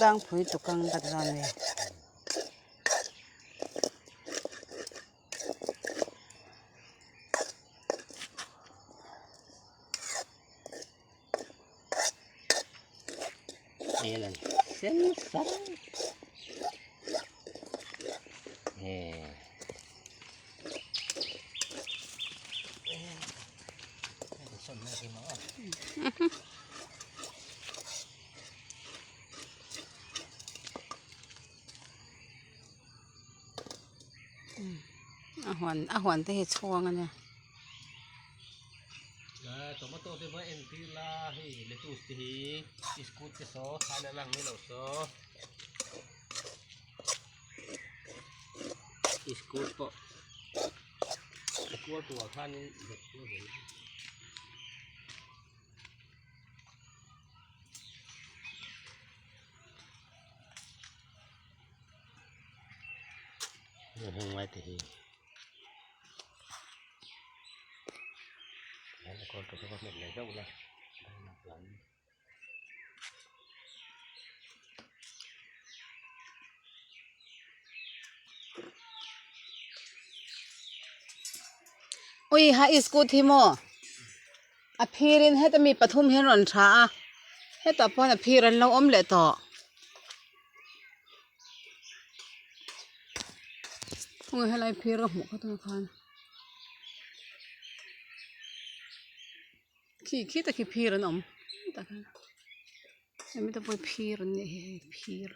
Dangpui tukang ka ti dawn mi. Sen sar. A huan a huan te hi chhuang a nia. Tomato te pawh en tir la hei lettuce te hi iskut te saw thlai lang ni lo saw iskut pawh a kual turah khanin heng lai te hi Ui ha iskut hi maw a phir in heta mi pathum hi an rawn tha a hetah pawh a phir an lo awm leh tawh. Khawnge helai phir ka hmuh kha tunah khan khi khi tak hi phir an awm tah khan hemi te pawh hi phir an nih hi hei phir.